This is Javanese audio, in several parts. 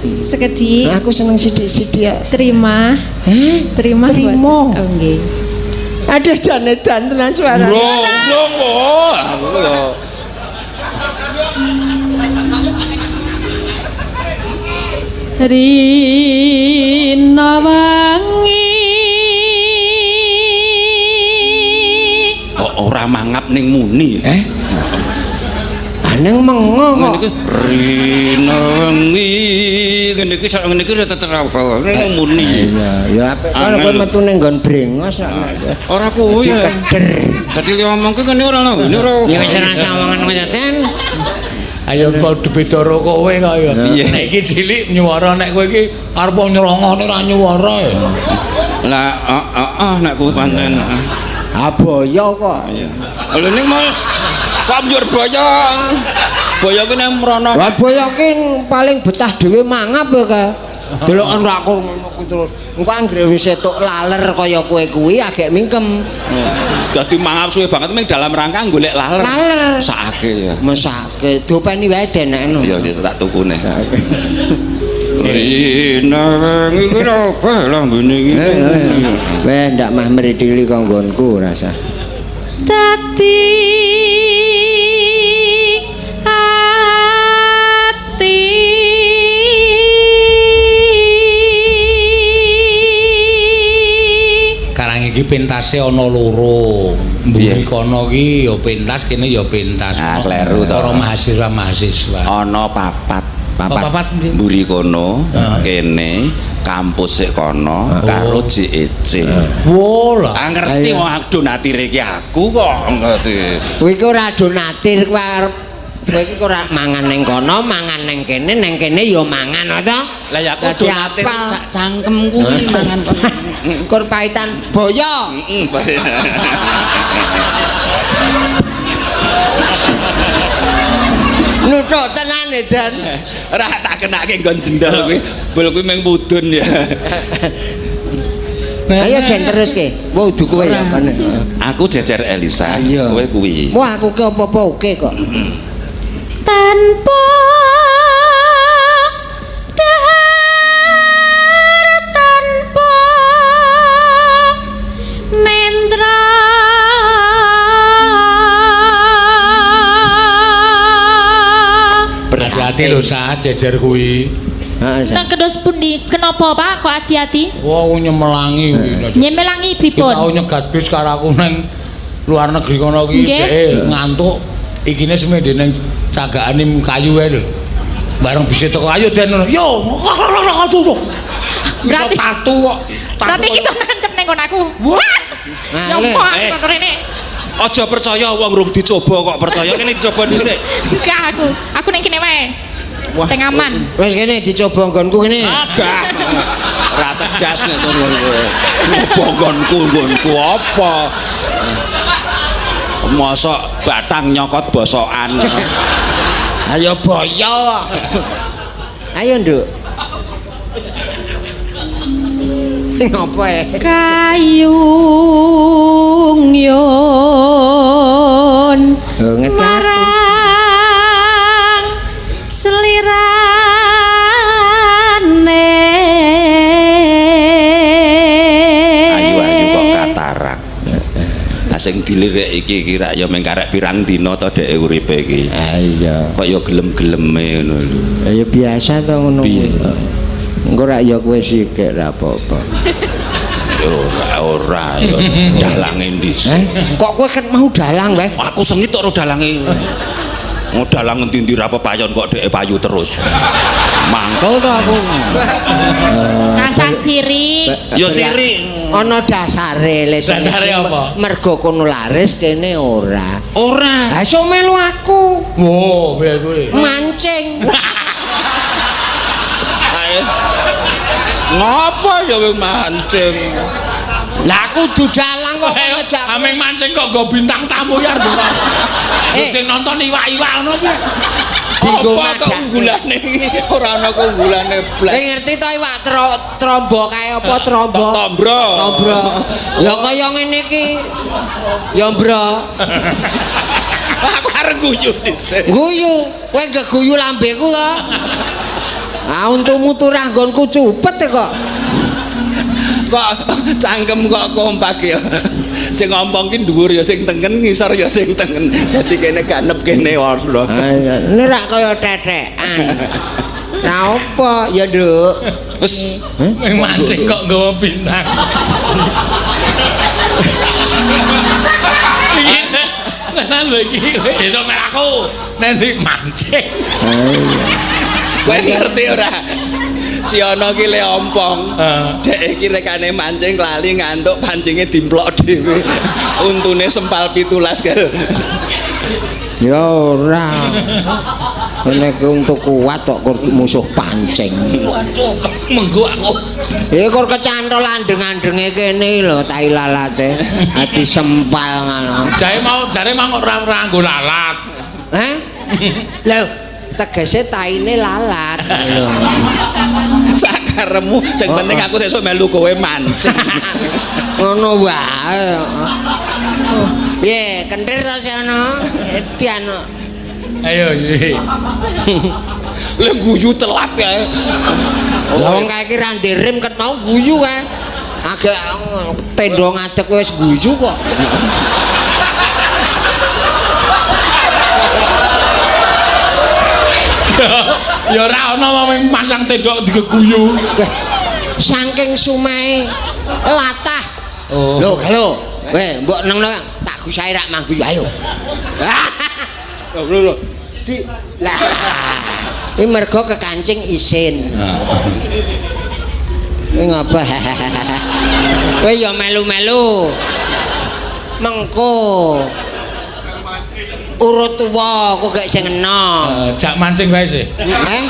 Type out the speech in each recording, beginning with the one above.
Sekedhik. Aku seneng sithik-sithik ya. Terima. Heh? Terima. Terima. Oh, nggih. Aduh jane dan tenan suarane. Blong, blong kok. Aku yo. Rina wangi. Kok ora mangap ning muni. Eh? Aneng mengo Ngene kok. iki rina wengi ngene iki sak ngene iki tetep ning muni. Iya, ya apik. Kalau kowe Angel. metu ning nggon brengos Ora kuwi ya. keder. Dadi li omongke kene ora lho, ini ora. Ya wis ora sawangan kaya ten. Ayo padha beda karo kowe kok ya. Piye? Nek iki cilik nyuwara, nek kowe iki arep nyelongone ora nyuwara ya. Lah, heeh nek kuwi pancen. Aboyo kok. Iya. Lho ning mal kok njur boyo. Boyo ki nek mrono. Lah boyo ki paling betah dhewe mangap ya kae. Deloken rak aku ngono kuwi terus. Engko anggere wis etuk laler kaya kowe kuwi agek mingkem. Dadi mangap suwe banget ming dalam rangka golek laler. Laler. Sakake ya. Mesake diopeni wae denekno. Iya, iya tak tukune. Rina wengi ki apa lambene iki. Weh ndak mah mridili kok nggonku rasa. Dadi ati Karang iki pentase ana loro. Mburi kono ki ya pentas, kene ya pentas. Ah, kleru to. Para mahasiswa-mahasiswa. Ana papat. Papat. Papat ndi? Mburi kono, kene, kampus sik kono, karo JEC. Wo lah. Ah ngerti Ayo. wong donatire iki aku kok ngerti. Kowe iki ora donatir kowe arep kowe iki ora mangan ning kono, mangan ning kene, ning kene ya mangan to. Lah ya aku Dadi donatir apal. sak cangkem kuwi mangan. Kur paitan boyo. Heeh. Nuthuk tenan e, Dan. Ora tak kenake nggon jendal kuwi. Bol kuwi mung mudun ya. Ayo Den terus ke. Wah udu kowe ya apane. Aku jejer Elisa, Iya. kowe kuwi. Wah aku ki apa-apa oke kok. tanpa dahar tanpa nendra Hati-hati lho sa jejer kuwi. Heeh. Sa. Nang kedos pundi? Kenapa, Pak? Kok ati-ati? Wah, aku nyemelangi kuwi. Nyemelangi Ki tau pripun? nyegat bis karo aku nang luar negeri kono ki Nggih. dhek ngantuk ikine semende ning cagakane kayu ae lho. Bareng bise teko ayo Den ngono. Yo. Berarti- Berarti tatu kok. Tatu Berarti iki kaya- iso nancep ning kono aku. Wah. Wah. Ya Ngalih. apa Eh. aku rene? Aja percaya wong rung dicoba kok percaya kene dicoba dhisik. Enggak aku. Aku ning kene wae. Sing aman. Wis kene dicoba nggonku kene. Agak. Ora tedas nek kono kowe. Ngopo nggonku nggonku apa? Mosok batang nyokot bosokan. Ayo boyo. Ayo, Nduk. Ngopo e? Kayung yun Oh, ngerti aku. marang selirane. Ayu-ayu kok katarak. Lah sing dilirik iki kira ya mung karek pirang dina to dhek uripe iki. Ah iya. Kok ya gelem-geleme ngono lho. Ya biasa to ngono. Piye? Engko rak ya kowe sikik ra apa-apa. Ora ora ya dalange ndis. Eh, kok kowe ket mau dalang wae? Aku sengit kok ro dalange. Mau dalang ngendi-endi ra pepayon kok dhek payu terus. Mangkel to aku. Rasa sirik. Ya sirik. Ana dasare le Dasare apa? Mergo kono laris kene ora. Ora. Lah iso melu aku Wo, piye kuwi? mancing. Ae. Ngopo ya wing mancing? Lah aku kudu dalang kok Ayo, ngejak. Ameng mancing kok nggo bintang tamu ya arep. Eh. Sing nonton iwak-iwak ngono piye? Dinggo Apa madak. keunggulane iki? Ora ana keunggulane Kowe blas. ngerti to iwak trombo kae apa trombo? Tombro. Tombro. Ya kaya ngene iki. Ya mbro. Aku arep guyu dhisik. Guyu, kowe geguyu lambeku to. Ah untumu turah nggonku cupet e kok. Kok cangkem kok kompak ya. Sing ngompong ki dhuwur ya sing tengen, ngisor ya sing tengen. Dadi kene ganep kene lho. Ini rak kaya tetekan. Nah apa ya, Nduk? Wis Ming mancing kok nggawa bintang. Tenan lho iki, esuk mel aku nanti mancing. Kowe ngerti ora? Si ana ki le ompong. Dek iki rekane mancing lali ngantuk pancinge dimplok dhewe. Untune sempal 17 kae. Ya ora. Nek untuk kuat kok kur musuh pancing. Waduh, menggo aku. Ya kur kecantol andeng-andenge kene lho tai lalate. Ati sempal ngono. Jare mau jare mau ora ora nggo lalat. Hah? Lho, tegese taine lalat lho. Sakaremu sing penting aku sesuk melu kowe mancing. Ngono wae. Piye, kentir to sono? Edian. Ayo, iki. Lha guyu telat kae. Lah wong kae iki ra ndirem ket mau guyu kae. Agak tendo ngadeg wis guyu kok. Ya ora ana wong masang tendok digeguyu. Saking sumahe latah. Oh. Lho, galo. Weh, mbok nengno tak gusahe rak mangguyu ayo. Lho lho lho. Di lah. Ini mergo kekancing isin. Ini ngapa? Kowe ya melu-melu. Mengko. Urut tuwa kok gak sing enom. Jak mancing wae sih. Eh?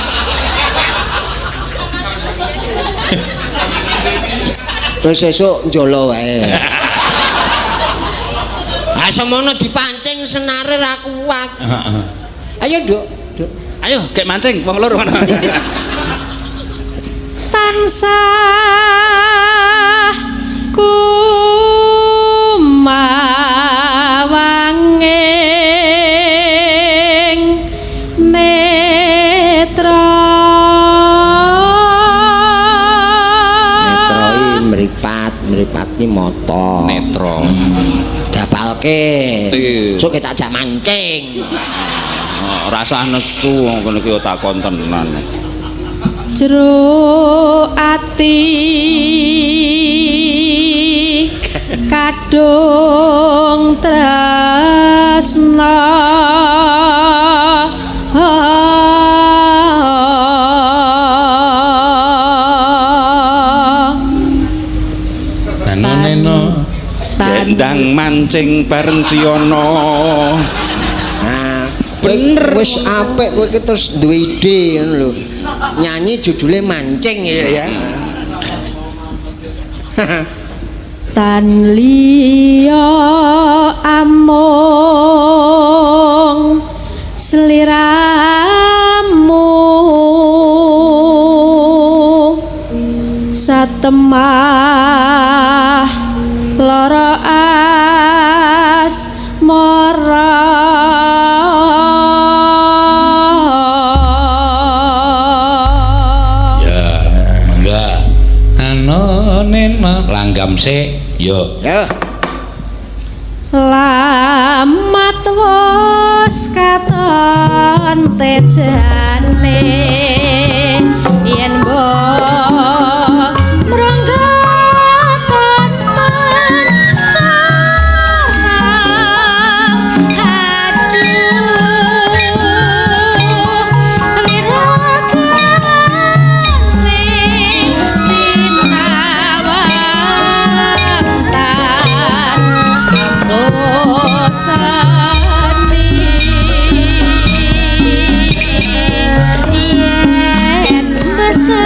Wis sesuk njolo wae. Ha semono dipancing senare ra kuat. Heeh. Ayo, Nduk. Nduk. Ayo gek mancing wong loro ngono. Tansah kumawanging netra. Netra iki mripat, mripat ki mata. Netra. Dapalke. Ti. Sok tak jak mancing. Rasah nesu wong kono ki takon tenan. Jero ati kadung tresna Neno. Gendang mancing bareng Siana. Nah, bener wis apik kowe iki terus duwe ide ngono lho. Nyanyi judule mancing ya ya. Tan liya amung sliramu satemah lara asmara. Ya, mangga. Ano neno langgam sik. Yo. Ya. Lamat wis katon tejane yen mbok mronggotan mencarang aduh wiragane sinawang tan ambosani yen besar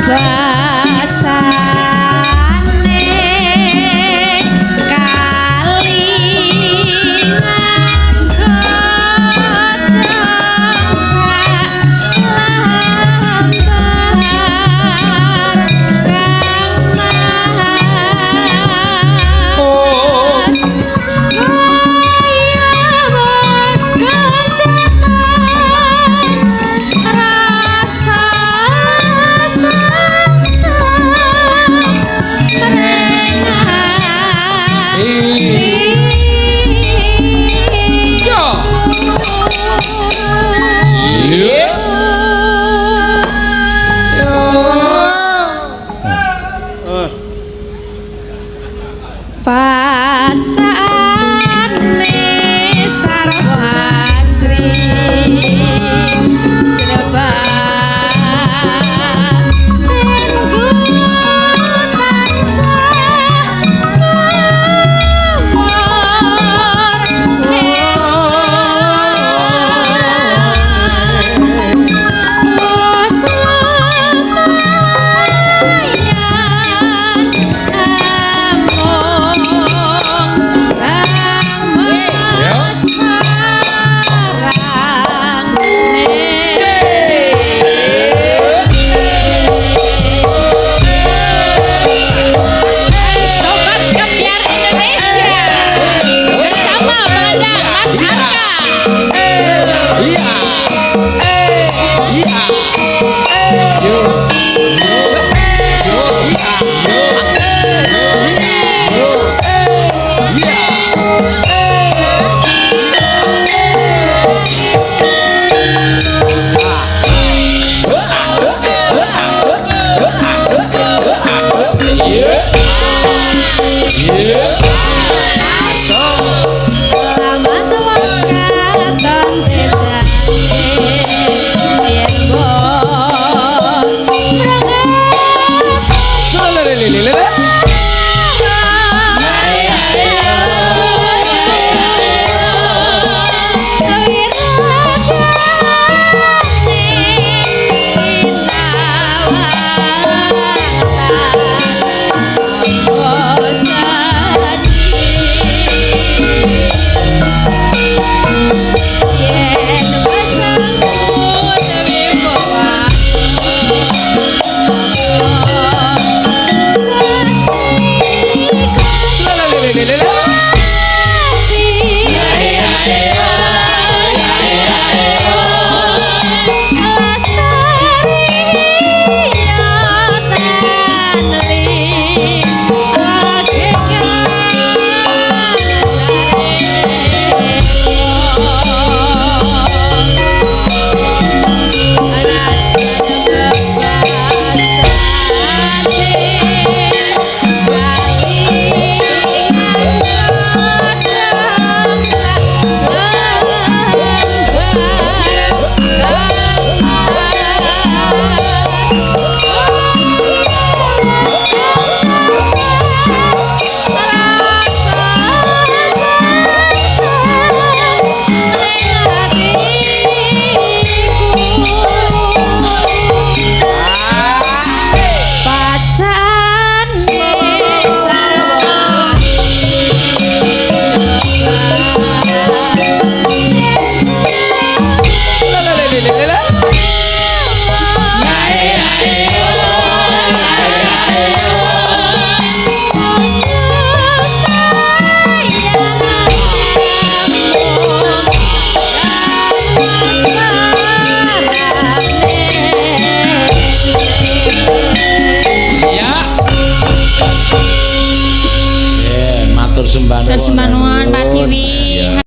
Bebasane kalingan godhong sak lambar kang mas kaya wis kencetan rasa sengsem ring Yo. Iya. Pacane sarwa asri jebak tenggu tansah tumor hewan wis lumayan amung kang mas marang Sobat Kebyar Indonesia bersama Banda Mas Arka. Iya. Iya. Selamat was katon tejane yen mbok Lelelelelele. Ya. Matur sembah Matur sembah nuwun, Pak Tiwi.